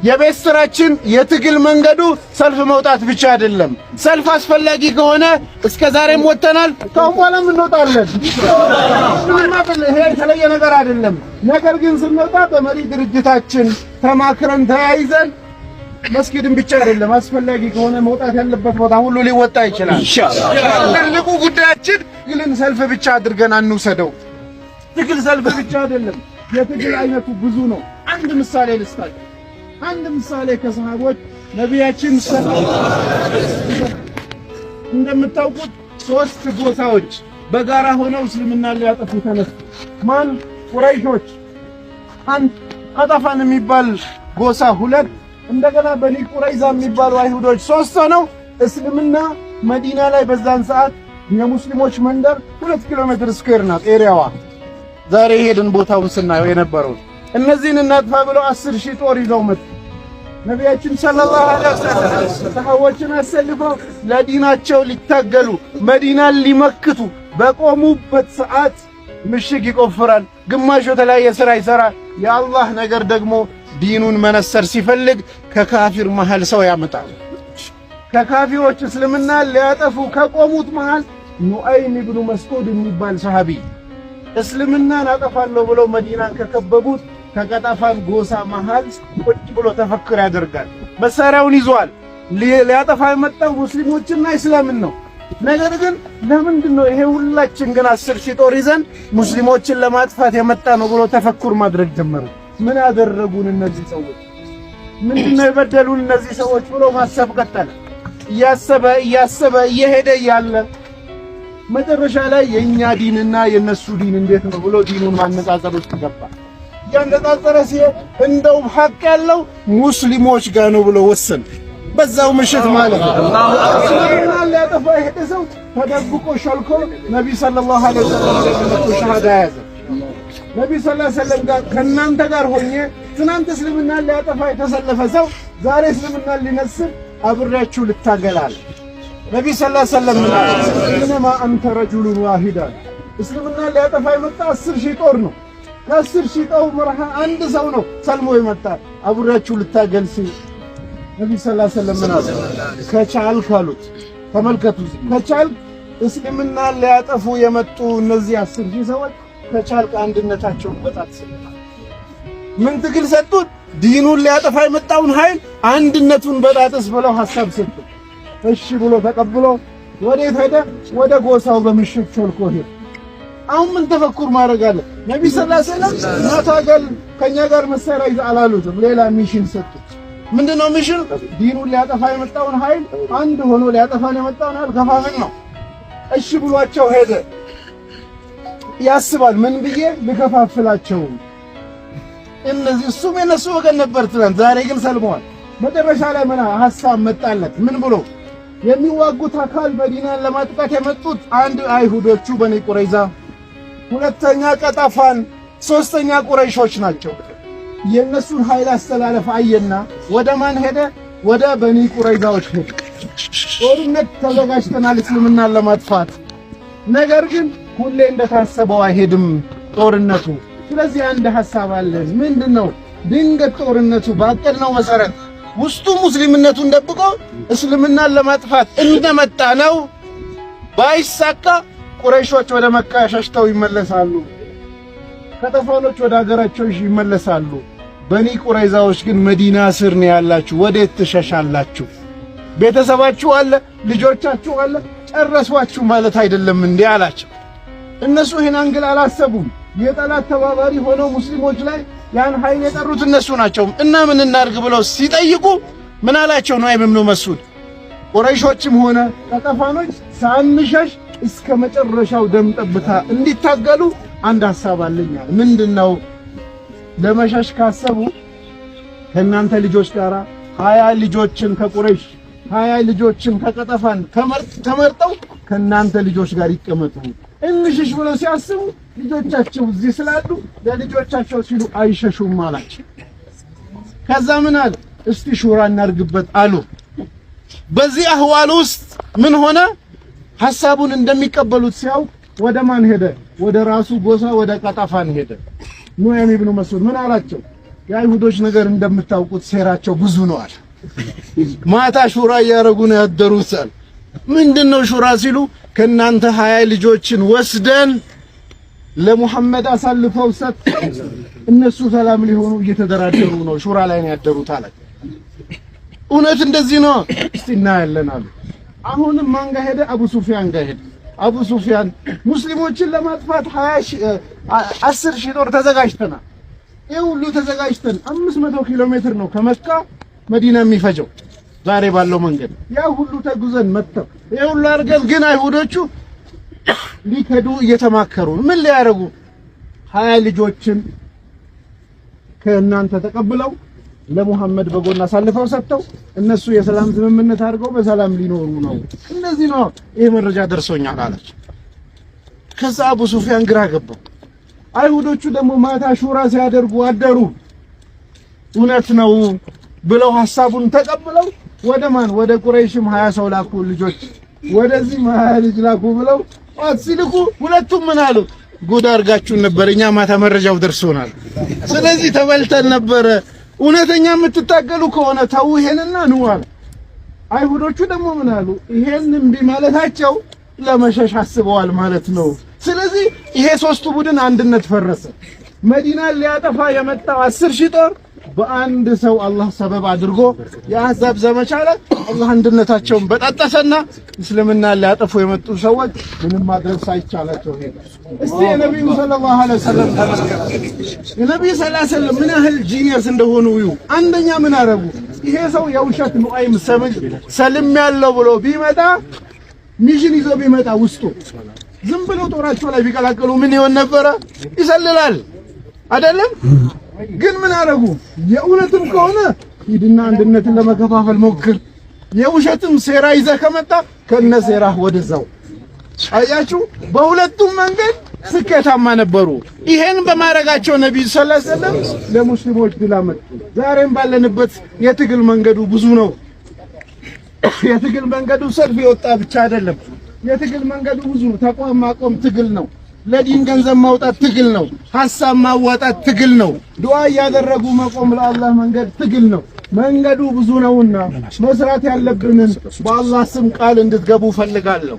የቤት ስራችን የትግል መንገዱ ሰልፍ መውጣት ብቻ አይደለም። ሰልፍ አስፈላጊ ከሆነ እስከ ዛሬም ወጥተናል፣ ከአሁን በኋላም እንወጣለን። ምንም አይደለም፣ ይሄ የተለየ ነገር አይደለም። ነገር ግን ስንወጣ በመሪ ድርጅታችን ተማክረን ተያይዘን መስጊድን ብቻ አይደለም፣ አስፈላጊ ከሆነ መውጣት ያለበት ቦታ ሁሉ ሊወጣ ይችላል። ትልቁ ጉዳያችን ትግልን ሰልፍ ብቻ አድርገን አንውሰደው። ትግል ሰልፍ ብቻ አይደለም። የትግል አይነቱ ብዙ ነው። አንድ ምሳሌ ልስጣችሁ። አንድ ምሳሌ ከሰሃቦች ነቢያችን እንደምታውቁት ሶስት ጎሳዎች በጋራ ሆነው እስልምና ሊያጠፉ ተነሱ። ማን? ቁረይሾች አንድ፣ ቀጠፋን የሚባል ጎሳ ሁለት፣ እንደገና በኒ ቁረይዛ የሚባሉ አይሁዶች ሶስት ሆነው እስልምና መዲና ላይ በዛን ሰዓት የሙስሊሞች መንደር 2 ኪሎ ሜትር square ናት area ዋ። ዛሬ ሄድን ቦታውን ስናየው የነበረው እነዚህን እናጥፋ ብለው 10,000 ጦር ይዘው መጡ። ነቢያችን ሰለላሁ ዐለይሂ ወሰለም ሰሃቦችን አሰልፈው ለዲናቸው ሊታገሉ መዲናን ሊመክቱ በቆሙበት ሰዓት ምሽግ ይቆፍራል፣ ግማሹ የተለያየ ስራ ይሰራል። የአላህ ነገር ደግሞ ዲኑን መነሰር ሲፈልግ ከካፊር መሃል ሰው ያመጣል። ከካፊሮች እስልምና ሊያጠፉ ከቆሙት መሃል ኑዐይም ኢብኑ መስዑድ የሚባል ሰሃቢ እስልምናን አጠፋለሁ ብለው መዲናን ከከበቡት ከቀጠፋን ጎሳ መሃል ቁጭ ብሎ ተፈክር ያደርጋል። መሳሪያውን ይዟል። ሊያጠፋ የመጣው ሙስሊሞችና እስላምን ነው። ነገር ግን ለምንድን ነው ይሄ ሁላችን ግን 10,000 ጦር ይዘን ሙስሊሞችን ለማጥፋት የመጣ ነው ብሎ ተፈኩር ማድረግ ጀመረ። ምን አደረጉን እነዚህ ሰዎች? ምንድነው የበደሉን እነዚህ ሰዎች ብሎ ማሰብ ቀጠለ። እያሰበ እያሰበ እየሄደ እያለ መጨረሻ ላይ የእኛ ዲንና የነሱ ዲን እንዴት ነው ብሎ ዲኑን ማነጻጸር ውስጥ ገባ። እያነጻጸረ ሲሄድ እንደውም ሐቅ ያለው ሙስሊሞች ጋር ነው ብሎ ወሰነ። በዛው ምሽት ማለት ነው። እስልምናን ሊያጠፋ የሄደ ሰው ተደብቆ ሾልኮ ነቢ ሰለላሁ ዐለይሂ ወሰለም ሸሃዳ ያዘ። ነቢ ሰለላሁ ዐለይሂ ወሰለም ጋር ከእናንተ ጋር ሆኜ ትናንት እስልምናን ሊያጠፋ የተሰለፈ ሰው ዛሬ እስልምናን ሊነስር አብሬያችሁ ልታገላል። ነቢ ሰለላሁ ዐለይሂ ወሰለም ምን አሉ? إنما أنت رجل واحد። እስልምናን ሊያጠፋ የመጣ 10,000 ጦር ነው። ከ10,000 ጦር መርሃ አንድ ሰው ነው ሰልሞ የመጣ አብሬያችሁ ልታገል ሲል ነቢ ሰለላሁ ዐለይሂ ወሰለም ምን አሉ? ከቻልክ አሉት። ተመልከቱ፣ ከቻልክ እስልምናን ሊያጠፉ የመጡ እነዚህ 10,000 ሰዎች ከቻልክ አንድነታቸውን በጣጥስ። ምን ትግል ሰጡት? ዲኑን ሊያጠፋ የመጣውን ኃይል አንድነቱን በጣጥስ ብለው ሐሳብ ሰጡት። እሺ ብሎ ተቀብሎ ወዴት ሄደ? ወደ ጎሳው በምሽት ሾልኮ ሄደ። አሁን ምን ተፈኩር ማድረግ አለ? ነቢ ሰለላሁ ዐለይሂ ወሰለም ናታገል ከኛ ጋር መሳሪያ ይዘህ አላሉትም። ሌላ mission ሰጡት። ምንድነው mission? ዲኑን ሊያጠፋ የመጣውን ኃይል አንድ ሆኖ ሊያጠፋን የመጣውን ኃይል ከፋፍል ነው። እሺ ብሏቸው ሄደ። ያስባል፣ ምን ብዬ ልከፋፍላቸው? እነዚህ እሱም የነሱ ወገን ነበር ትናንት፣ ዛሬ ግን ሰልመዋል። መጨረሻ ላይ ምን ሐሳብ መጣለት? ምን ብሎ የሚዋጉት አካል መዲናን ለማጥቃት የመጡት አንድ አይሁዶቹ በኒ ቁረይዛ፣ ሁለተኛ ቀጠፋን፣ ሶስተኛ ቁረይሾች ናቸው። የእነሱን ኃይል አስተላለፍ አየና ወደ ማን ሄደ? ወደ በኒ ቁረይዛዎች ሄደ። ጦርነት ተዘጋጅተናል እስልምናን ለማጥፋት፣ ነገር ግን ሁሌ እንደታሰበው አይሄድም ጦርነቱ። ስለዚህ አንድ ሐሳብ አለን። ምንድን ነው? ድንገት ጦርነቱ ባቀድነው መሰረት ውስጡ ሙስሊምነቱን ደብቆ እስልምናን ለማጥፋት እንደመጣ ነው ባይሳካ ቁረይሾች ወደ መካ ሸሽተው ይመለሳሉ። ከተፋኖች ወደ ሀገራቸው ይመለሳሉ። በኒ ቁረይዛዎች ግን መዲና ስር ነው ያላችሁ፣ ወዴት ትሸሻላችሁ? ቤተሰባችሁ አለ፣ ልጆቻችሁ አለ፣ ጨረሷችሁ ማለት አይደለም እንዴ አላቸው። እነሱ ይህን angle አላሰቡም። የጠላት ተባባሪ ሆነው ሙስሊሞች ላይ ያን ኃይል የጠሩት እነሱ ናቸው። እና ምን እናድርግ ብለው ሲጠይቁ ምን አላቸው? ኑዐይም ኢብኑ መስዑድ ቁረይሾችም ሆነ ቀጠፋኖች ሳንሸሽ እስከ መጨረሻው ደም ጠብታ እንዲታገሉ አንድ ሐሳብ አለኛል። ምንድነው? ለመሸሽ ካሰቡ ከእናንተ ልጆች ጋር 20 ልጆችን ከቁረይሽ 20 ልጆችን ከቀጠፋን ተመርጠው ከእናንተ ልጆች ጋር ይቀመጡ። እንሽሽ ብለው ሲያስቡ ልጆቻቸው እዚህ ስላሉ ለልጆቻቸው ሲሉ አይሸሹም አላቸው። ከዛ ምን አለ? እስቲ ሹራ እናርግበት አሉ። በዚህ አህዋል ውስጥ ምን ሆነ? ሐሳቡን እንደሚቀበሉት ሲያውቅ ወደ ማን ሄደ? ወደ ራሱ ጎሳ ወደ ቀጠፋን ሄደ። ኑዐይም ኢብኑ መስዑድ ምን አላቸው? የአይሁዶች ነገር እንደምታውቁት ሴራቸው ብዙ ነው አለ። ማታ ሹራ እያደረጉ ነው ያደሩት አለ። ምንድነው ሹራ ሲሉ ከእናንተ 20 ልጆችን ወስደን ለሙሐመድ አሳልፈው ሰጥተው እነሱ ሰላም ሊሆኑ እየተደራደሩ ነው፣ ሹራ ላይ ነው ያደሩት አለ። እውነት እንደዚህ ነው? እስቲ እናያለን አሉ። አሁንም ማን ጋር ሄደ? አቡ ሱፊያን ጋር ሄደ። አቡ ሱፊያን ሙስሊሞችን ለማጥፋት 10,000 ጦር ተዘጋጅተናል። ይህ ሁሉ ተዘጋጅተን 500 ኪሎ ሜትር ነው ከመካ መዲና የሚፈጀው ዛሬ ባለው መንገድ። ያ ሁሉ ተጉዘን መጥተው ይህ ሁሉ አድርገን ግን አይሁዶቹ ሊከዱ እየተማከሩ ምን ሊያደርጉ 20 ልጆችን ከእናንተ ተቀብለው ለሙሐመድ በጎን አሳልፈው ሰጥተው እነሱ የሰላም ስምምነት አድርገው በሰላም ሊኖሩ ነው። እንደዚህ ነው፣ ይሄ መረጃ ደርሶኛል አለች። ከዛ አቡ ሱፊያን ግራ ገባው። አይሁዶቹ ደግሞ ማታ ሹራ ሲያደርጉ አደሩ። እውነት ነው ብለው ሐሳቡን ተቀብለው ወደ ማን ወደ ቁረይሽም 20 ሰው ላኩ ልጆች፣ ወደዚህም 20 ልጅ ላኩ ብለው ጧት ሲልኩ ሁለቱም ምን አሉ? ጉድ አድርጋችሁን ነበር፣ እኛ ማታ መረጃው ደርሶናል። ስለዚህ ተበልተን ነበረ። እውነተኛ የምትታገሉ ከሆነ ተው ይሄንና ኑ አሉ። አይሁዶቹ ደግሞ ምን አሉ? ይሄን እምቢ ማለታቸው ለመሸሽ አስበዋል ማለት ነው። ስለዚህ ይሄ ሶስቱ ቡድን አንድነት ፈረሰ። መዲናን ሊያጠፋ የመጣው 10,000 ጦር በአንድ ሰው አላህ ሰበብ አድርጎ የአሕዛብ ዘመቻ ላይ አላህ አንድነታቸውን በጣጠሰና እስልምና ሊያጠፉ የመጡ ሰዎች ምንም ማድረግ ሳይቻላቸው ሄዱ። እስቲ የነቢዩ ሰለላሁ ዐለይሂ ወሰለም ተመልከቱ። የነቢዩ ሰለላሁ ዐለይሂ ወሰለም ምን ያህል genius እንደሆኑ እዩ። አንደኛ ምን አረጉ? ይሄ ሰው የውሸት ኑአይም ሰልም ያለው ብሎ ቢመጣ mission ይዞ ቢመጣ ውስጡ ዝም ብሎ ጦራቸው ላይ ቢቀላቀሉ ምን ይሆን ነበረ? ይሰልላል አይደለም? ግን ምን አረጉ? የእውነትም ከሆነ ሂድና አንድነትን ለመከፋፈል ሞክር፣ የውሸትም ሴራ ይዘህ ከመጣ ከነ ሴራህ ወደዛው። አያችሁ፣ በሁለቱም መንገድ ስኬታማ ነበሩ። ይሄን በማድረጋቸው ነብዩ ሰለላሁ ዐለይሂ ወሰለም ለሙስሊሞች ድል አመጡ። ዛሬም ባለንበት የትግል መንገዱ ብዙ ነው። የትግል መንገዱ ሰልፍ የወጣ ብቻ አይደለም። የትግል መንገዱ ብዙ ነው። ተቋም ማቆም ትግል ነው። ለዲን ገንዘብ ማውጣት ትግል ነው። ሐሳብ ማዋጣት ትግል ነው። ዱዓ እያደረጉ መቆም ለአላህ መንገድ ትግል ነው። መንገዱ ብዙ ነውና መስራት ያለብንን በአላህ ስም ቃል እንድትገቡ ፈልጋለሁ።